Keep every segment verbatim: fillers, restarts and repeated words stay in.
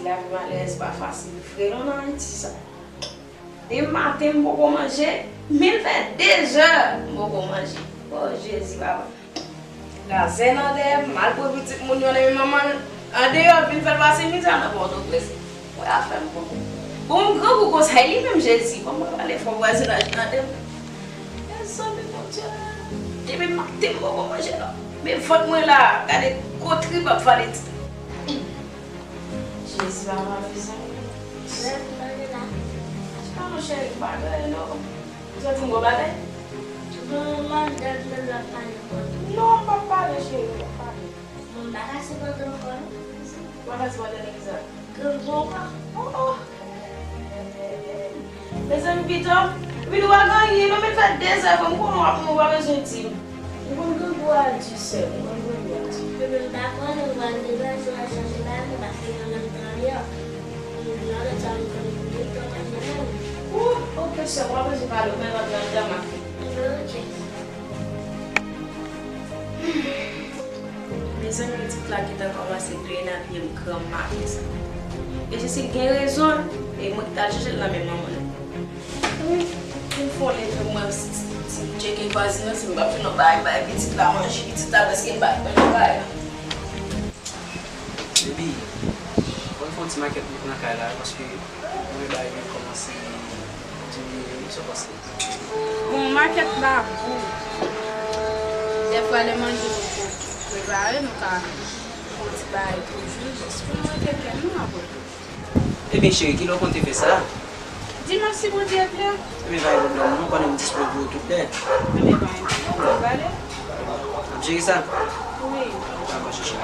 Lavi malerèz pa fasil vre non nan Ayiti sa. Depi maten m poko manje, men l fè de zè m poko manje. O Jezi papa. Gazè nan dèyè m, m al pran pitit moun yo nan men manman l andeyò, vin fè l pase mizè nan Pòtoprens. Wè afè m poko. Bon, m grangou konsa, e li menm Jezi, ban m pale fò vwazinaj tande m. Mezanmi, Bondye, depi maten m poko manje non. Men vant mwen la, gade gwo trip ap vale ti. Jezi papa, mezanmi. Lè m pale la. Sa non cheri, m pa gen anyen non. Ou santi m gwo bagay? Bon, manman, dad mwen ap pale pou ou. Non, m p ap pale cheri, m p ap pale. Bon, m pa ka sipote ankò non. Ou pa ka sipote nan kisa? Grangou ankò. Oh, oh. Mezanmi pito, epi nou pa gen anyen non, men fè de zè vre, m konnen w ap mouri, w pa bezwen di m. M konn grangou a di sè m, m konn grangou a di. Bebe, m pa konnen, m pral degaje w al chache bagay, m pa fini nan tan yo. M nan lòt sa, m konn tout tan manje menm. Ou, oke sè m, w ap manje pale, ou menm ap nan tan m ap fini. Ok. Mezanmi, pitit la gentan kòmanse griyen nan pye m granm maten sa. E si se gen rezon l, e mwen ki t al chèche l nan men manman l. Wi, m fon leve mwen si m tcheke vwazin nan, si m pa fè yon bagay bay pitit la manje, pitit la prèske pa t manje bagay la. Baby, mwen fè yon ti makèt nan kay la, paske mwen bagay yo kòmanse diminye wi, sa w panse? Bon, makèt la gou. Dèfwa lè manje poko prepare, nou ka fè yon ti bagay toujou, jis pou nou rete kè nou apre. Ebyen cheri, kilè w konte fè sa? Dimanch si Bondye vle. Ebyen pa gen pwoblèm non, ou konnen m dispo pou ou tout lè. Ebyen pa gen pwoblèm, nou pale. N ap jere sa? Wi. Dakò chouchou.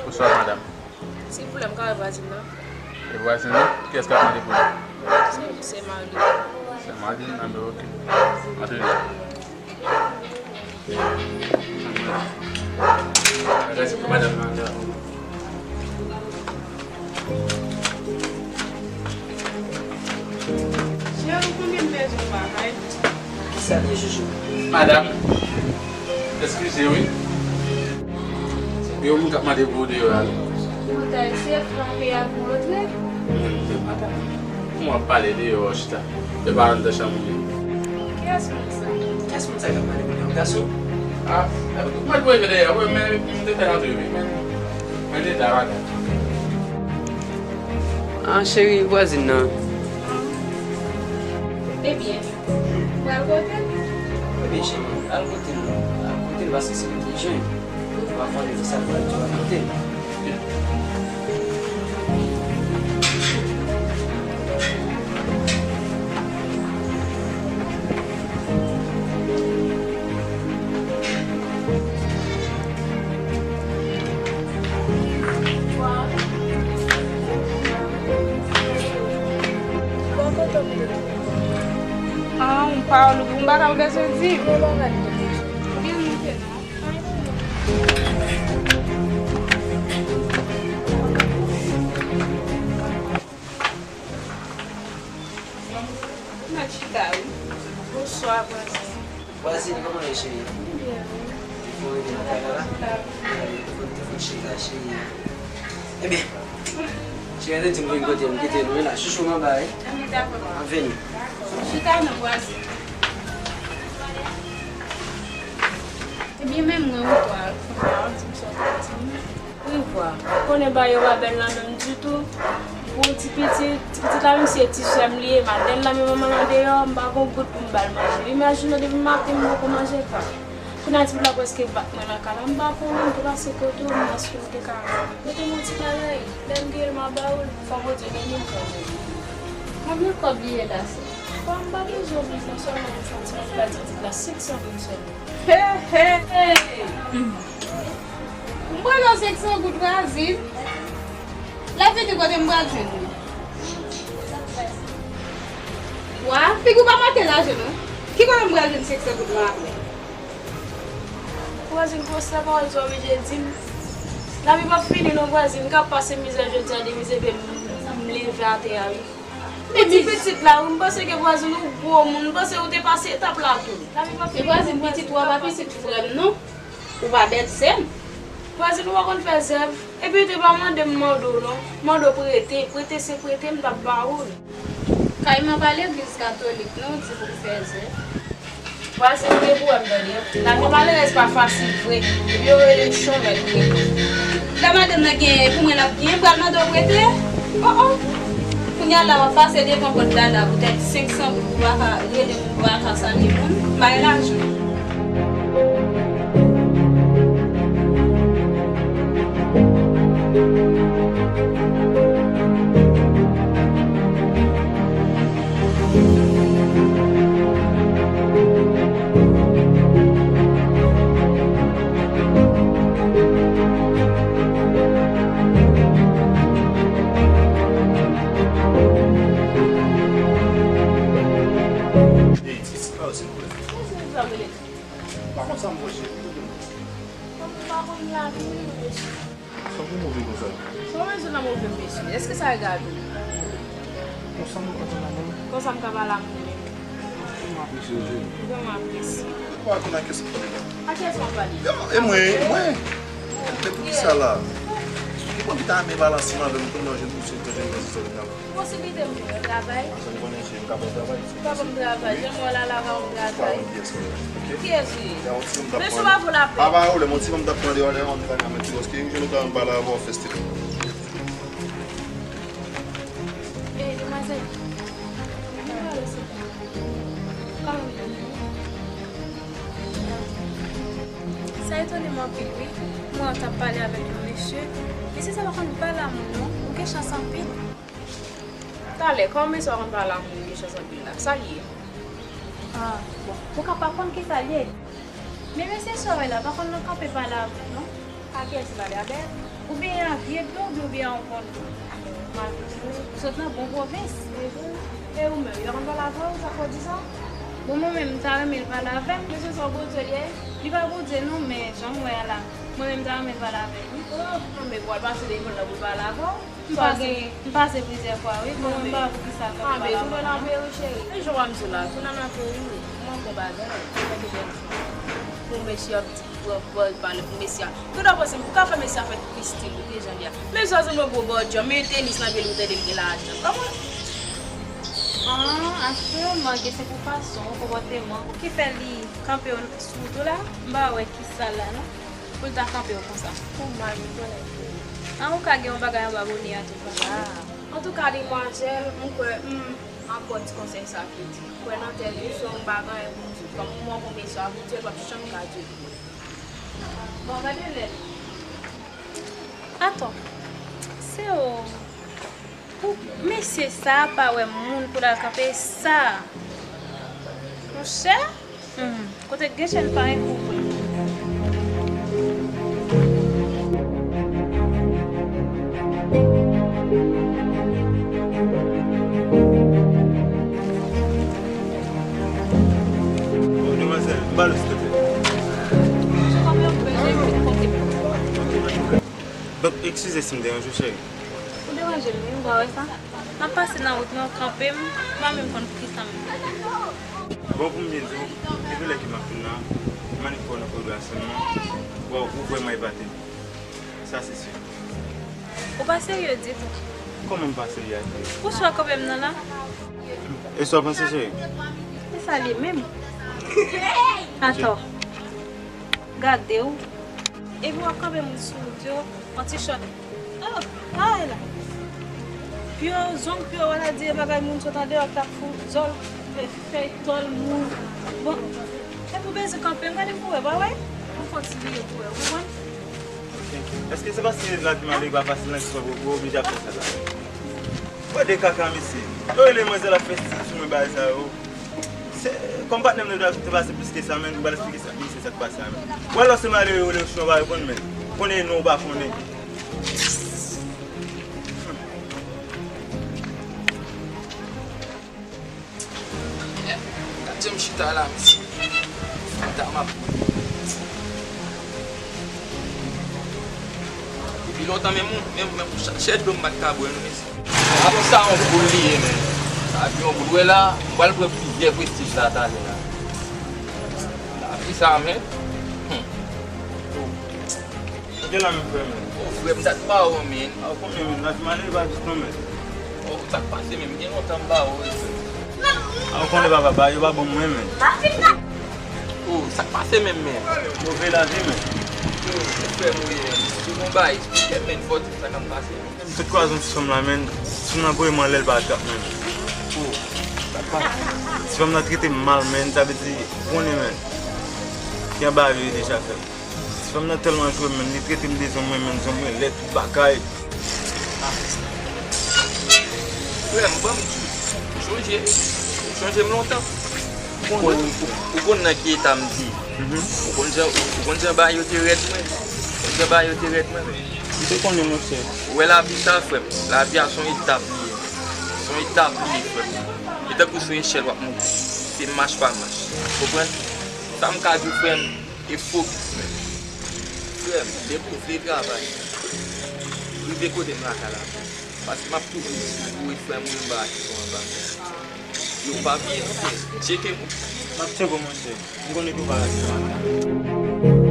Bonswa, madanm. Silvouplè, m ka wè vwazin nan? E vwazin nan? Kiyès k ap mande pou li? Se, se mari li. Se mari li? Anben, oke. Antre. Bagay se pou madanm nan antre. Cheri, ou konnen m bezwen yon bagay. Kisa l ye, Jojo? Madanm, eskize wi. Gen yon moun k ap mande pou ou deyò a wi. Ou ta eseye frape a pou antre? Madanm, kòman w ap pale deyò chita? E pa anndan chanm ou ye. Kiyès moun sa? Kiyès moun sa k ap pale kounye a? Yon gason? Ah, mwen dwe vin dèyè, wi, men m te fè antre, wi, men mwen te la madanm. Ah, cheri, vwazin nan. Ebyen, pral kote l? Ebyen, cheri, al kote l, al kote l, paske se li ki jwenn. Ou pa konnen ki sa l pral di w al kote l. Ah, yon pawòl ou, yon bagay ou bezwen di m. Ou gen moute non. Mèt chita wi. Bonswa vwazin. Vwazin, kòman w ye cheri? Byen wi. Depi w rive nan kay la la? Depi w te fout chita cheri. Ebyen, cheri te di m vin kote m kite nou la. Chouchou m anba wi. Anben dakò. An vini. Dakò. Chita non vwazin. Ebyen menm mwen wi vwa, fò w di m sa w te di m. Wi vwa, ou konnen bagay yo pa bèl nan menm ditou. Pou yon ti pitit, ti pitit la menm se ti sè m li ye, m al dèyè l nan men manman l andeyò, m pa gon goud pou m ba l manje. Imajine w depi maten m poko manje pa. Natif la prèske bat mwen nan kay la. M pa konnen pou pase kote w, m panse w te ka mete m yon ti bagay. Lè m gen l, m a ba w l. Fò Bondye beni m kanmenm. Konbyen kòb li ye la, sè? Bon, m pa bezwen w bezwen sèlman pou fè yon ti bagay, ti tit la, senk san goud sèlman. He, he, he! M pral nan senk san goud, vwazin. Lè fini, kote m pral jwenn li? Wa, figi w pa manke lajan, non. Ki kote m pral jwenn senk san goud lan apre? Vwazin, pou sa pawòl sa w oblije di m. Lavi p ap fini non, vwazin. M ka pase mizè jodi a, de mizè, epi m, m leve atè a, wi. Epi pitit la, wi, m panse ke vwazin ou gwo moun, m panse ou te pase etap la tou. Lavi p ap fini non, vwazin, pitit ou a pa pitit frè m, non. Ou pa bèl sè m. Vwazin, ou pa konn fè zèv. Epi, yo te pa mande m mande w, non. Mande w prete. Prete se prete, m t ap ba ou l. Kayman pa legliz katolik, non, di pou l fè zèv. Vwazin, ou gen pwoblèm, tande. Lavi malerèz pa fasil vre. Epi, yo rele chonmèt vre. Lè madanm nan genyen, pou mwen, l ap genyen, pral mande w prete? Oh, oh. Kounye a la, w ap pase devan pòt la, la, poutèt senk san goud, ou pa ka rele moun, ou pa ka salye moun, bay lajan. Hey, sis, oh, silvouplè. Sa se sa, Belen? Pa konn sa m voye cheri, kote m? Mwen pa konn lavi, wi, mesye. Sa pou move konsa? Sa w bezwen nan move, mesye? Èske sa egare w? Konsa m ka pale a moun? Konsa m ka pale a moun menm. Mwen apresye w, cheri. Mwen apresye. Ou pa konn a kiyès m pale la? A kiyès w ap pale? Yo, e mwen, e mwen. Men poukisa la? Ou konn ki ta renmen pale ansanm avè m, kounye a w jwenn posiblite, w jwenn rezon sa w pale. Posiblite m jwenn yon travay. Paske m konnen cheri m ka ba w travay. Ou ka ban m travay. Jan m wè w la, la, pa ban m travay. Ou pa konn kiyès mwen ye, oke? Kiyès ou ye? Mesye, w pa vo lapè. A pa pwoblèm, yon ti fanm t ap mande w alè, yon travay nan men ti bòs ki jwenn okazyon pale avè w fèstivè. Ey, demwazèl. Vin pale, silvouplè. Kòman w ye? Sa etone m anpil, wi. Mwen t ap pale avèk yon mesye. Mesye sa pa konn pale a moun, non. Ou gen chans anpil. Talè, kòman mesye pa konn pale a moun, ou gen chans anpil la? Sa l ye? Ah, bon. Ou ka pa konn kisa l ye. Men mesye sa w wè la, pa konn nan kanpe pale avè w, non. A kiyès li pale, avè w? Oubyen a vye dlo, oubyen a yon konn dlo? Ou sot nan bon pwovens. E ou menm, li pa konn pale avè w, sa k fè w di sa? Bon, mwen menm, m ta renmen l pale avè m. Mesye sa, w bon dye l ye? Li pa bon dye non, men jan m wè a la, mwen menm, m ta renmen l pale avè m, wi. Oh, anben, pou w al pase devan l la pou l pale avè w? M pa gen, m pase plizyè fwa, wi. Bon, mwen pa wè poukisa l pa pale avè m, non. Anben, tou lè l ap ri, cheri. E jan w ap di w la, tou nan nan peyi, mwen gon bagay, mwen te bèl. Pou mesye ap di, pou, pou pale pou mesye a. Tou nan panse, ou ka fè mesye a fè plis stil, ou te jan li a. Men zòzò mwen gwo bòdjò, men tenis nan pye l, ou tande l gen lajan. Kòman? Ah, aktyèlman, gen se pou fason, konpòteman, ki fè li kanpe w sou wout ou la, m pa wè kisa l la, non. Pou l ta kanpe w konsa. Ou mal, m konnen. An, ou ka gen yon bagay anba bonè a tou, papa. Ah. Antouka, demwazèl, m kwè, m, m ap ba w ti konsèy sa ki di. Kwè nan tèt ou, se yon bagay pou di. Kòm ou mò konbe sa, pou di, w ap janm ka di. Bon, gade lè l. Atann. Se ou. Pou mesye sa a pa wè moun pou l al kanpe sa a. Monchè, hmm, kote k gen chèn pa gen kou vre. Oh, demwazèl, m ba l, silvouplè. Monchè, kòman w bezwen vin kote m? Donk, eskize si m deranje w, cheri. Ou deranje m, wi, ou pa wè sa? M ap pase nan wout lan, w kanpe m, m pa menm konn poukisa m. Bon, pou m byen di w, depi lè ke m ap vin la, m annik wè w nan koridò a sèlman, w, ou vrèman epate m. Sa se si. Ou pa serye ditou. Kòman m pa serye avè w? Pou sa w kanpe m nan la? E sa w panse, cheri? Se sa li menm. Atò. Gade w. Epi w ap kanpe moun sou wout yo, an ti chòt. Oh, ay la. Pye w, zong pye w, wè la di e bagay moun sot andeyò k t ap fout zòl, e fèy tòl moun. Bon, Ou bezwen kanpe, m gade pou wè, pa wè? Ou fò ti vire pou wè, ou konprann? Èske se paske lavi malere pa fasil nan ki fè w oblije ap fè sa la? Wè de kaka mesye. Yo rele manzè la fè stil sou mwen bagay sa yo. Se, kòm patnè m nan te pase plis ke sa, men, m pral esplike sa, misye sa k pase a, men. Wè lòske malere yo rele w sinon w pa reponn, men. Konnen non ou pa konnen. Gad jan m chita la, mesye. Chita m ap. Depi lontan, menm, menm, menm chè dlo m pa t ka bwè, non, mesye. Apre sa, yon boul li ye, men. Sa di yon boul. Wè la, m pral pran plizyè prestij la talè la. Sa di sa, men. Hmm. Kote la menm frè m? O, frè m, dat pa w, men. A, w konnen, men, lavi malere pa jis non, men. O, sa k pase menm? Gen lontan m pa wè w, frè m. A, w konnen papa, ba yo pa bon mwen, men. O, sa k pase menm, men? Move lavi, men. Yo, frè m, wi, si gon bagay, eksplike m, men, fò di m sa k ap pase. M sot kwaze yon ti fanm la, men. Ti fanm nan voye m anlè, l pa trap, men. O, sa k pase? Ti fanm nan trete m mal, men. Sa vle di, w konnen, men. Ki anba yo deja, frè m. Ti fanm nan tèlman jwe m, men, li trete m de zonm mwen, men, zonm mwen lèd, tout bagay. Frè m, ban m di w, ou chonje, ou chonje m lontan. Ou konn, ou, ou konn nan ki eta m te ye. Mhm. Ou konn jan, ou, ou konn jan bagay yo te rèd mwen. Ou konn jan bagay yo te rèd mwen, men. M te konnen, monchè. Ou wè lavi sa, frè m. Lavi a se yon etap li ye. Se yon etap li ye, frè m. E tankou se yon echèl w ap monte. Se mach pa mach. Konprann? Sa m ka di w, frè m, e fokis, men. Frè m, depi w vle travay, rive kote m lakay la. Paske m ap toujou di w, wi, frè m, wi, m pa kite w anba. Yo, pa bliye, monchè, tcheke m. M ap tcheke w, monchè. M konnen tou pa rete anba.